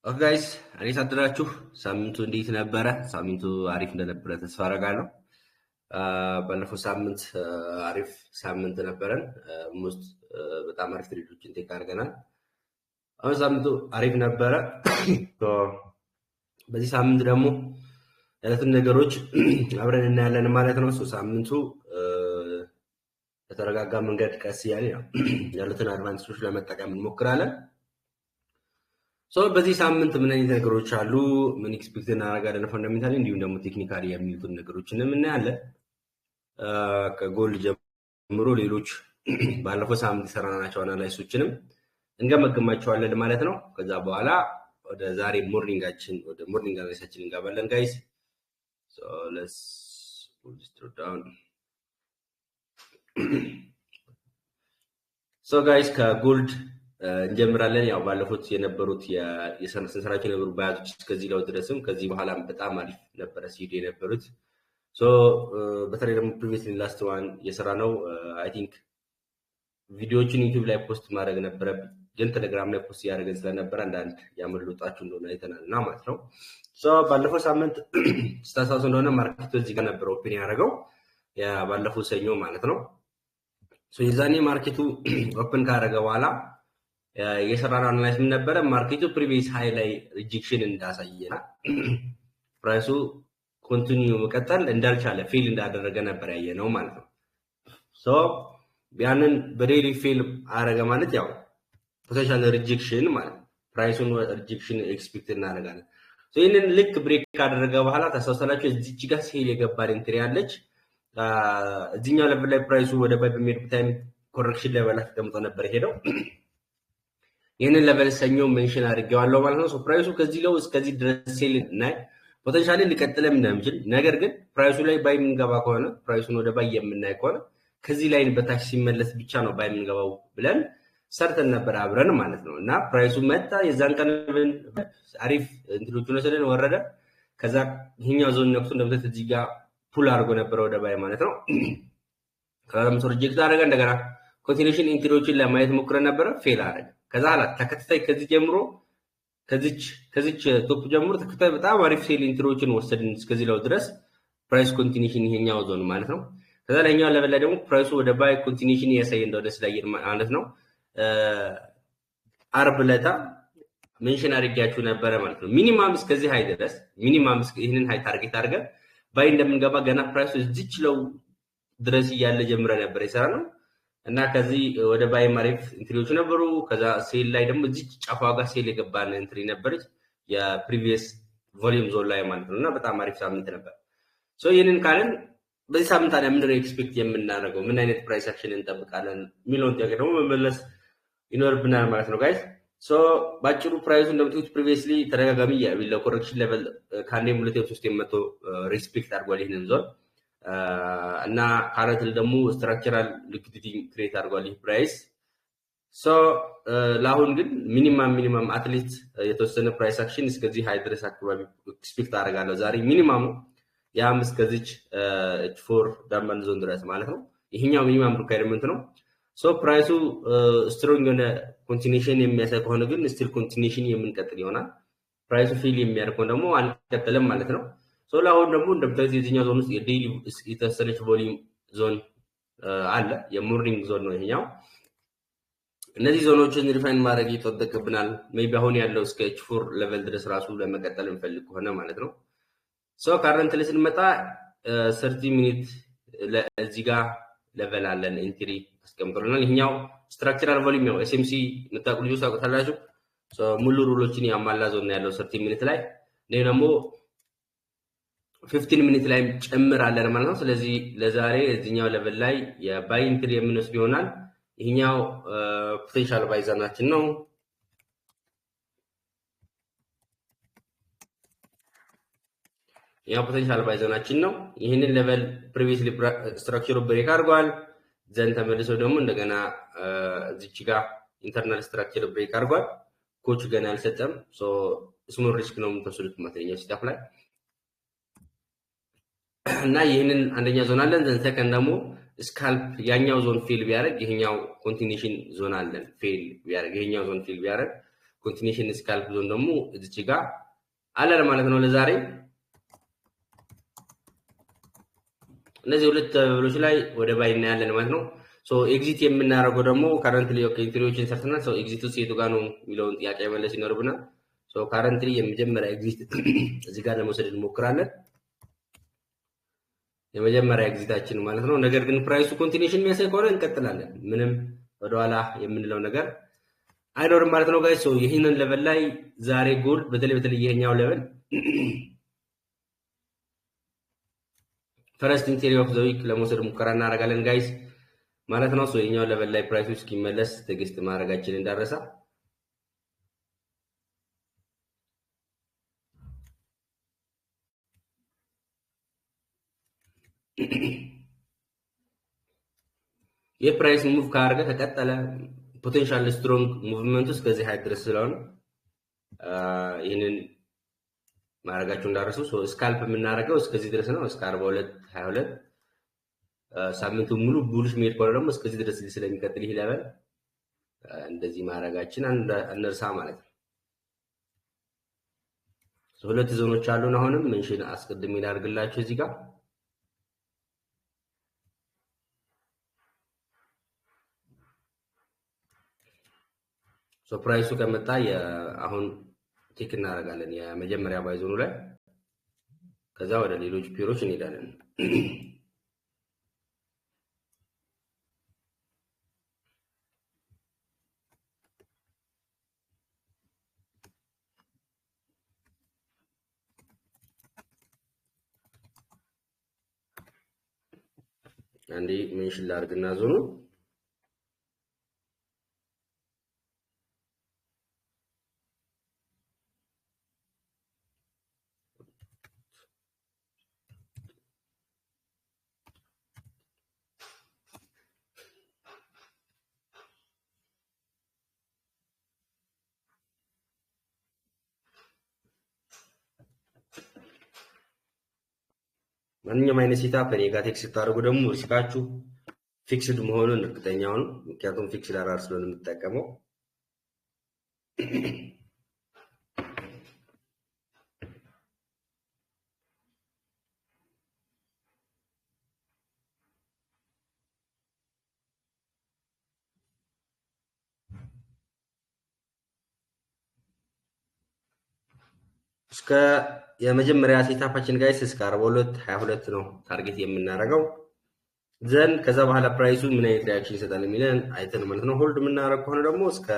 Okay guys፣ እንዴት አደራችሁ? ሳምንቱ እንዴት ነበረ? ሳምንቱ አሪፍ እንደነበረ ተስፋ አደርጋለሁ። ባለፈው ሳምንት አሪፍ ሳምንት ነበረን። Most በጣም አሪፍ trade ኦችን take አድርገናል። አሁን ሳምንቱ አሪፍ ነበረ። በዚህ ሳምንት ደግሞ ያሉትን ነገሮች አብረን እናያለን ማለት ነው። ሳምንቱ በተረጋጋ መንገድ ቀስ እያለ ያሉትን advantage ኦች ለመጠቀም እንሞክራለን። በዚህ ሳምንት ምን አይነት ነገሮች አሉ፣ ምን expect እናደርጋለን fundamentally፣ እንዲሁም ደግሞ technically የሚሉትን ነገሮችንም እናያለን። ከ gold ጀምሮ ሌሎች ባለፈው ሳምንት የሰራናቸው analysis ኦችንም እንገመግማቸዋለን ማለት ነው። ከዛ በኋላ ወደ ዛሬ morning ኣችን፣ ወደ morning analysis ኣችን እንገባለን guys። Let's down. So guys፣ ከ gold እንጀምራለን። ያው ባለፉት የነበሩት ስንሰራቸው የነበሩ bias ኦች እስከዚህ ለውጥ ድረስም ከዚህ በኋላም በጣም አሪፍ ነበረ ሲሄዱ የነበሩት። በተለይ ደግሞ previously last one የሰራ ነው። I think ቪዲዮዎችን YouTube ላይ post ማድረግ ነበረ፣ ግን ቴሌግራም ላይ post እያደረገን ስለነበረ አንዳንድ ያመለጣችሁ እንደሆነ አይተናል እና ማለት ነው። ባለፈው ሳምንት ስታስታውሱ እንደሆነ market ኡ እዚህ ጋር ነበረ open ያደረገው፣ ባለፈው ሰኞ ማለት ነው። የዛኔ market ኡ open ካደረገ በኋላ የሰራነው analysis ምን ነበረ? Market ኡ previous high ላይ rejection እንዳሳየና price ኡ continue መቀጠል እንዳልቻለ፣ fail እንዳደረገ ነበር ያየነው ማለት ነው። ያንን በ daily fail አደረገ ማለት ያው potential rejection ማለት ነው። Price ኡን rejection expect እናደርጋለን። ይህንን ልክ break ካደረገ በኋላ ታስታውሳላችሁ፣ እዚች ጋር sell የገባን entry አለች። እዚኛው level ላይ price ኡ ወደ buy በሚሄድበት time correction level አስቀምጦ ነበር ሄደው። ይህንን level ሰኞ mention አድርጌዋለሁ ማለት ነው። Price ኡ ከዚህ low እስከዚህ ድረስ sell እናይ potentially ሊቀጥልም እንደሚችል፣ ነገር ግን price ኡ ላይ buy የምንገባ ከሆነ፣ price ኡን ወደ buy የምናይ ከሆነ ከዚህ line በታች ሲመለስ ብቻ ነው buy የምንገባው ብለን ሰርተን ነበር አብረን ማለት ነው። እና price ኡ መጣ። የዛን ቀን አሪፍ እንትኖቹን ወሰደን፣ ወረደ። ከዛ ይሄኛው ዞን ነክቶ እንደምታዩት እዚህ ጋር pull አድርጎ ነበረ ወደ buy ማለት ነው። ከዛ ደግሞ reject አደረገ። እንደገና continuation entry ዎችን ለማየት ሞክረን ነበረ፣ fail አደረገ። ከዛ ኋላ ተከታታይ ከዚህ ጀምሮ፣ ከዚች top ጀምሮ ተከታታይ በጣም አሪፍ sell entry ዎችን ወሰድን እስከዚህ low ድረስ፣ price continuation ይሄኛው ዞን ማለት ነው። ከዛ ላይኛው level ላይ ደግሞ price ኡ ወደ buy continuation እያሳየ እንደሆነ ስላየን ማለት ነው አርብ ለታ mention አድርጊያችሁ ነበረ ማለት ነው። Minimum እስከዚህ high ድረስ፣ minimum ይህንን high target አድርገን buy እንደምንገባ ገና price ኡ እዚች low ድረስ እያለ ጀምረ ነበር የሰራ ነው። እና ከዚህ ወደ buy አሪፍ entry ዎች ነበሩ። ከዛ sell ላይ ደግሞ እዚች ጫፏ ጋር sell የገባን entry ነበረች የ previous volume zone ላይ ማለት ነው። እና በጣም አሪፍ ሳምንት ነበር። So ይህንን ካልን በዚህ ሳምንት ታዲያ ምንድነው expect የምናደርገው፣ ምን አይነት price action እንጠብቃለን የሚለውን ጥያቄ ደግሞ መመለስ ይኖርብናል ማለት ነው guys። So በአጭሩ price ኡ እንደምታዩት previously ተደጋጋሚ ለ correction level ከአንዴም ሁለቴም ሶስቴም መቶ respect አድርጓል ይህንን ዞን። እና currently ደግሞ structural liquidity create አድርጓል ይህ price። ለአሁን ግን minimum at least የተወሰነ price action እስከዚህ high ድረስ አካባቢ expect አደርጋለሁ ዛሬ minimum ኡ፣ ያም እስከዚች H4 demand zone ድረስ ማለት ነው። ይሄኛው minimum requirement ነው። So price ኡ strong የሆነ continuation የሚያሳይ ከሆነ ግን still continuation የምንቀጥል ይሆናል። Price ኡ fail የሚያደርግ ከሆነ ደግሞ አንቀጥልም ማለት ነው። So ለአሁን ደግሞ እንደምታዩት የዚህኛው ዞን ውስጥ የ daily የተወሰነች volume zone አለ። የ morning zone ነው ይሄኛው። እነዚህ ዞኖችን refine ማድረግ ይጠበቅብናል። Maybe አሁን ያለው እስከ H4 level ድረስ ራሱ ለመቀጠል እንፈልግ ከሆነ ማለት ነው። So currently ስንመጣ 30 minute እዚህ ጋር level አለን፣ entry አስቀምጦልናል። ይሄኛው structural volume ያው SMC የምታውቁ ልጆች ታውቁታላችሁ። ሙሉ rule ኦችን ያሟላ ዞን ያለው 30 minute ላይ፣ እንዲሁም ደግሞ 15 minute ላይ ጭምር አለን ማለት ነው። ስለዚህ ለዛሬ እዚኛው level ላይ የ buy entry የምንወስድ ይሆናል። ይሄኛው potential buy zone ኣችን ነው። ያው potential buy zone ኣችን ነው። ይህንን level previously structure ኡ break አድርጓል። Then ተመልሶ ደግሞ እንደገና እዚች ጋር internal structure break አድርጓል። CHoCH ገና አልሰጠም። Small risk ነው የምትወስዱት ማተኛው setup ላይ። እና ይህንን አንደኛ ዞን አለን። Then second ደግሞ scalp ያኛው zone fail ቢያደርግ ይሄኛው continuation zone አለን። Fail ቢያደርግ፣ ይሄኛው zone fail ቢያደርግ Continuation scalp zone ደግሞ እዚች ጋር አለ ማለት ነው። ለዛሬ እነዚህ ሁለት level ኦች ላይ ወደ buy እናያለን ማለት ነው። So exit የምናደርገው ደግሞ currently okay entry ዎችን ሰርተናል። So exit ኡ የቱ ጋር ነው የሚለውን ጥያቄ መመለስ ይኖርብናል። So currently የመጀመሪያ exit እዚህ ጋር ለመውሰድ እንሞክራለን። የመጀመሪያ exit ኣችን ማለት ነው። ነገር ግን price ኡ continuation የሚያሳይ ከሆነ እንቀጥላለን። ምንም ወደኋላ የምንለው ነገር አይኖርም ማለት ነው guys። So ይህንን level ላይ ዛሬ gold በተለይ ይሄኛው level first entry of the week ለመውሰድ ሙከራ እናደርጋለን guys ማለት ነው። So ይሄኛው level ላይ price ኡ እስኪመለስ ትዕግስት ማድረጋችንን እንዳረሳ። የ price move ካደረገ ከቀጠለ potential strong movement ኡ እስከዚህ high ድረስ ስለሆነ ይህንን ማድረጋችሁ እንዳረሱ። So scalp የምናደርገው እስከዚህ ድረስ ነው፣ እስከ 42.22። ሳምንቱ ሙሉ bullish መሄድ ከሆነ ደግሞ እስከዚህ ድረስ ስለሚቀጥል ይህ level እንደዚህ ማድረጋችን አንርሳ ማለት ነው። ሁለት ዞኖች አሉን። አሁንም mention አስቀድሜ ላድርግላችሁ እዚህ ጋር። So price ኡ ከመጣ አሁን take እናደርጋለን የመጀመሪያ buy zone ኡ ላይ፣ ከዛ ወደ ሌሎች pair ኦች እንሄዳለን። አንዴ mention ላድርግና ዞኑ ማንኛውም አይነት setup እኔ ጋር take ስታደርጉ ደግሞ risk ኣችሁ fixed መሆኑን እርግጠኛ ሁኑ። ምክንያቱም fixed RR ስለሆነ የምትጠቀመው። እስከ የመጀመሪያ setup ኣችን guys እስከ 42.22 ነው target የምናደርገው። Then ከዛ በኋላ price ኡ ምን አይነት reaction ይሰጣል የሚለን አይተን ማለት ነው። Hold የምናደርግ ከሆነ ደግሞ እስከ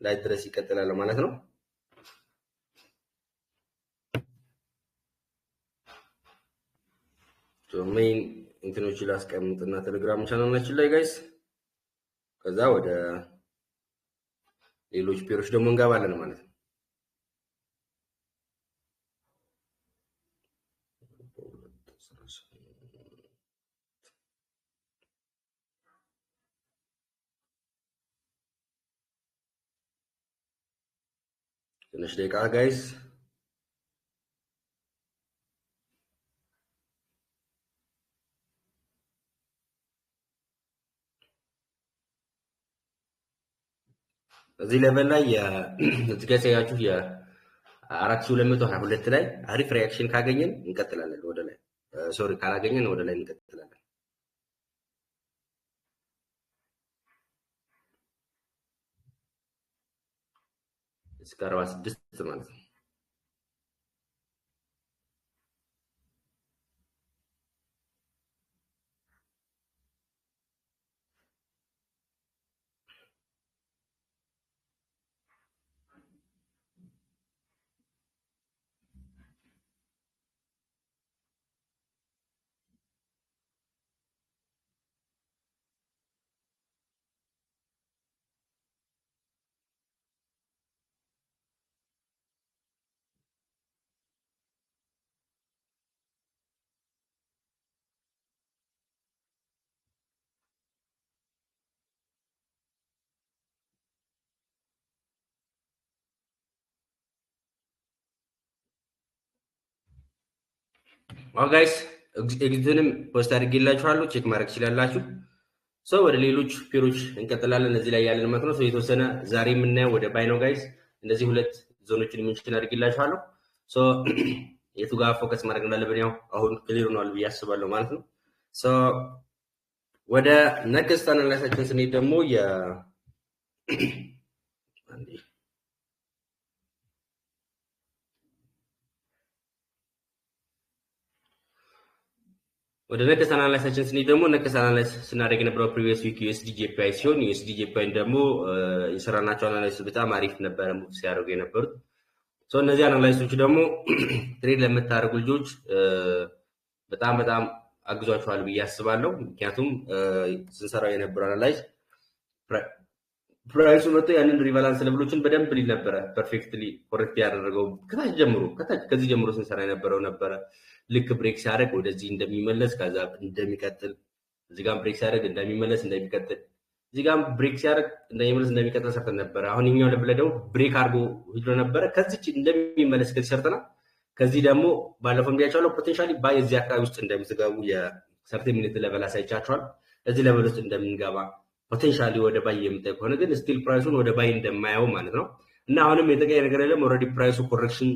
ላይ ድረስ ይቀጥላል ማለት ነው። Main እንትኖች ላስቀምጥና ቴሌግራም ቻናላችን ላይ guys፣ ከዛ ወደ ሌሎች pair ኦች ደግሞ እንገባለን ማለት ነው። ትንሽ ደቂቃ guys። እዚህ level ላይ እዚህ ጋር ያያችሁ የ4222 ላይ አሪፍ reaction ካገኘን እንቀጥላለን ወደ ላይ። Sorry ካላገኘን ወደ ላይ እንቀጥላለን። እስከ 46 ማለት ነው። Guys exit ንም post አድርጌላችኋለሁ፣ check ማድረግ ትችላላችሁ። So ወደ ሌሎች pair ኦች እንቀጥላለን። እዚህ ላይ ያለን ማለት ነው። So የተወሰነ ዛሬ የምናየው ወደ buy ነው guys። እነዚህ ሁለት zone ኦችን mention አድርጌላችኋለሁ። So የቱ ጋር focus ማድረግ እንዳለብን ያው አሁን clear ሆኗል ብዬ አስባለሁ ማለት ነው። So ወደ next analysis ኣችን ስንሄድ ደግሞ ወደ next analysis ኣችን ስንሄድ ደግሞ next analysis ስናደርግ የነበረው previous week USDJPY ሲሆን USDJPY ን ደግሞ የሰራናቸው analysis በጣም አሪፍ ነበረ move ሲያደርጉ የነበሩት። So እነዚህ analysis ኦች ደግሞ trade ለምታደርጉ ልጆች በጣም በጣም አግዟቸዋል ብዬ አስባለሁ። ምክንያቱም ስንሰራው የነበረው analysis price ኡ መጥቶ ያንን rebalance level ኦችን በደንብ ሊል ነበረ perfectly correct ያደረገው ከታች ጀምሮ ከታች ከዚህ ጀምሮ ስንሰራ የነበረው ነበረ። ልክ break ሲያደርግ ወደዚህ እንደሚመለስ ከዛ እንደሚቀጥል እዚህ ጋር break ሲያደርግ እንደሚመለስ እንደሚቀጥል እዚህ ጋር break ሲያደርግ እንደሚመለስ እንደሚቀጥል ሰርተን ነበረ። አሁን እኛው level ላይ ደግሞ break አድርጎ ሂዶ ነበረ ከዚች እንደሚመለስ ከዚህ ሰርተናል። ከዚህ ደግሞ ባለፈው እንዲያቻለው potentially buy እዚህ አካባቢ ውስጥ እንደምትገቡ የ30 minute level አሳይቻቸዋል። እዚህ level ውስጥ እንደምንገባ potentially ወደ buy የምታይ ከሆነ ግን still price ኡን ወደ buy እንደማየው ማለት ነው። እና አሁንም የተቀየረ ነገር የለም። Already price ኡ correction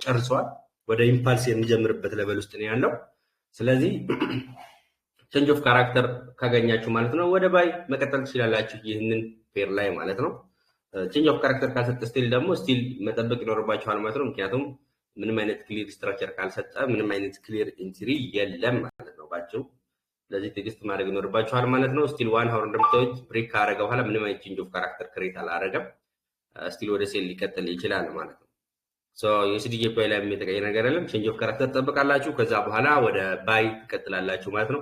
ጨርሷል። ወደ impulse የሚጀምርበት level ውስጥ ነው ያለው። ስለዚህ change of character ካገኛችሁ ማለት ነው ወደ buy መቀጠል ትችላላችሁ ይህንን pair ላይ ማለት ነው። Change of character ካልሰጠ still ደግሞ still መጠበቅ ይኖርባችኋል ማለት ነው። ምክንያቱም ምንም አይነት clear structure ካልሰጠ ምንም አይነት clear entry የለም ማለት ነው ባጭሩ። ስለዚህ ትዕግስት ማድረግ ይኖርባችኋል ማለት ነው። Still 1 hour እንደምታዩት break ካረገ በኋላ ምንም አይነት change of character create አላረገም። Still ወደ sell ሊቀጥል ይችላል ማለት ነው። So USDJPY ላይ የተቀየረ ነገር የለም። Change of character ትጠብቃላችሁ። ከዛ በኋላ ወደ buy ትቀጥላላችሁ ማለት ነው።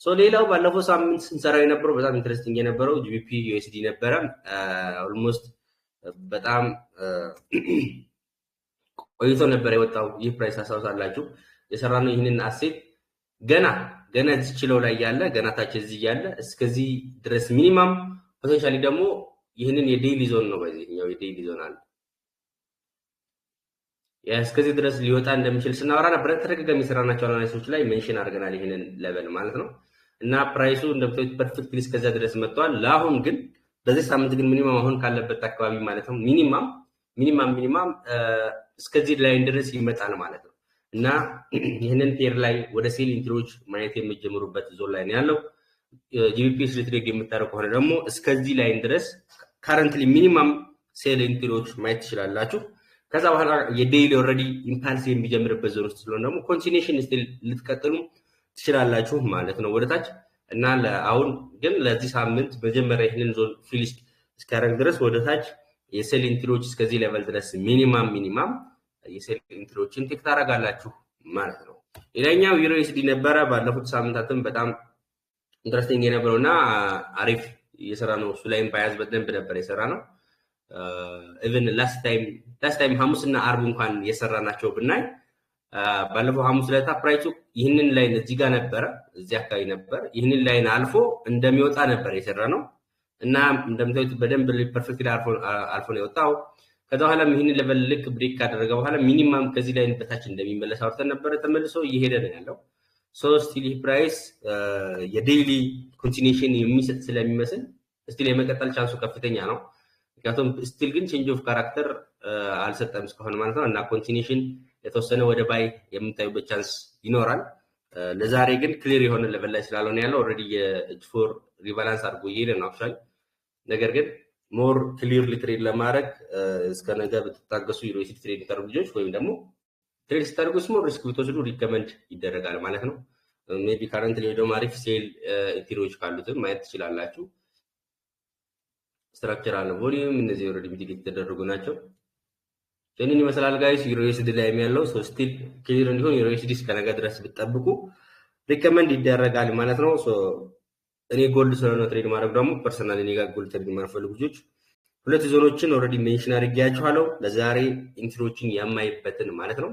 So ሌላው ባለፈው ሳምንት ስንሰራው የነበረው በጣም interesting የነበረው GBPUSD ነበረ። Almost በጣም ቆይቶ ነበር የወጣው ይህ price አስታውሳላችሁ። የሰራነው ይህንን asset ገና ገና እዚህ ችለው ላይ ያለ ገና ታች እዚህ ያለ እስከዚህ ድረስ minimum potentially ደግሞ ይህንን የ daily zone ነው። በዚህኛው የ daily zone አለ እስከዚህ ድረስ ሊወጣ እንደሚችል ስናወራ ነበር። ተደጋጋሚ የሰራናቸው analysis ኦች ላይ mention አድርገናል ይህንን level ማለት ነው። እና price ኡ እንደምታዩት perfectly እስከዛ ድረስ መጥቷል። ለአሁን ግን በዚህ ሳምንት ግን minimum አሁን ካለበት አካባቢ ማለት ነው minimum minimum minimum እስከዚህ line ድረስ ይመጣል ማለት ነው። እና ይህንን pair ላይ ወደ sell entry ዎች ማየት የሚጀምሩበት ዞን ላይ ነው ያለው። GBP trade የምታደርጉ ከሆነ ደግሞ እስከዚህ line ድረስ currently minimum sell entry ዎች ማየት ትችላላችሁ። ከዛ በኋላ የ daily already impulse የሚጀምርበት ዞን ውስጥ ስለሆነ ደግሞ continuation still ልትቀጥሉ ትችላላችሁ ማለት ነው ወደታች። እና አሁን ግን ለዚህ ሳምንት መጀመሪያ ይህንን zone fill እስኪያደርግ ድረስ ወደታች የ sell entry ዎች እስከዚህ level ድረስ minimum minimum የ sell entry ዎችን take ታደርጋላችሁ ማለት ነው። ሌላኛው EURUSD ነበረ። ባለፉት ሳምንታትም በጣም interesting የነበረው እና አሪፍ እየሰራ ነው። እሱ ላይም bias በደንብ ነበር የሰራ ነው። Even last time ሐሙስ እና አርብ እንኳን የሰራናቸው ብናይ ባለፈው ሐሙስ ዕለት price ኡ ይህንን line እዚህ ጋር ነበረ፣ እዚህ አካባቢ ነበር። ይህንን line አልፎ እንደሚወጣ ነበር የሰራ ነው እና እንደምታዩት በደንብ perfectly አልፎ ነው የወጣው። ከዛ በኋላም ይህንን level ልክ break ካደረገ በኋላ minimum ከዚህ line በታች እንደሚመለስ አውርተን ነበረ። ተመልሶ እየሄደ ነው ያለው። So still ይህ price የ daily continuation የሚሰጥ ስለሚመስል still የመቀጠል chance ኡ ከፍተኛ ነው። ምክንያቱም still ግን change of character አልሰጠም እስካሁን ማለት ነው እና continuation የተወሰነ ወደ buy የምታዩበት chance ይኖራል። ለዛሬ ግን clear የሆነ level ላይ ስላልሆነ ያለው already የ H4 rebalance አድርጎ እየሄደ ነው actually። ነገር ግን more clearly trade ለማድረግ እስከ ነገ ብትታገሱ EURUSD trade የምታደርጉ ልጆች ወይም ደግሞ trade ስታደርጉ small risk ብትወስዱ recommend ይደረጋል ማለት ነው። Maybe currently ደግሞ አሪፍ sell entry ዎች ካሉትም ማየት ትችላላችሁ። Structural volume እነዚህ already mitigate የተደረጉ ናቸው። ይህንን ይመስላል guys EURUSD ላይ ያለው። So still clear እንዲሆን EURUSD እስከ ነገ ድረስ ብትጠብቁ recommend ይደረጋል ማለት ነው። So እኔ gold ስለሆነ trade ማድረግ ደግሞ personal እኔ ጋር gold trade የማይፈልጉ ልጆች ሁለት zone ኦችን already mention አድርጌያችኋለሁ ለዛሬ entry ዎችን የማይበትን ማለት ነው።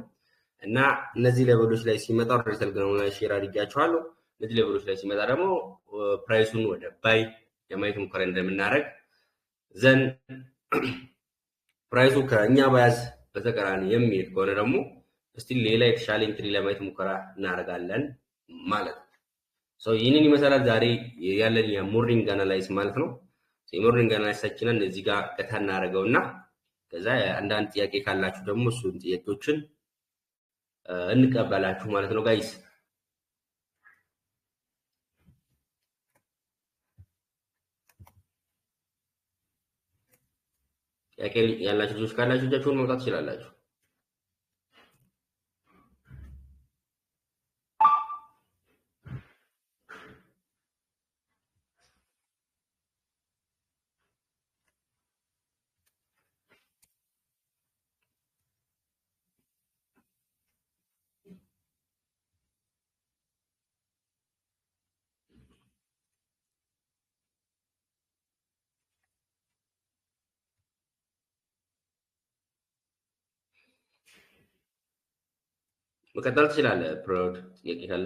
እና እነዚህ level ኦች ላይ ሲመጣ already ቴሌግራም ላይ share አድርጌያችኋለሁ። እነዚህ level ኦች ላይ ሲመጣ ደግሞ price ኡን ወደ buy የማየት ሙከራ እንደምናደርግ then price ኡ ከእኛ bias በተቃራኒ የሚሄድ ከሆነ ደግሞ still ሌላ የተሻለ entry ለማየት ሙከራ እናደርጋለን ማለት ነው። ይህንን ይመስላል ዛሬ ያለን የ morning analysis ማለት ነው። የ morning analysis ኣችንን እዚህ ጋር ገታ እናደርገውና ከዛ አንዳንድ ጥያቄ ካላችሁ ደግሞ እሱን ጥያቄዎችን እንቀበላችሁ ማለት ነው guys። ጥያቄ ያላችሁ ልጆች ካላችሁ እጃችሁን ማውጣት ትችላላችሁ። መቀጠል ትችላለህ። ፕሮድ ጥያቄ ካለ።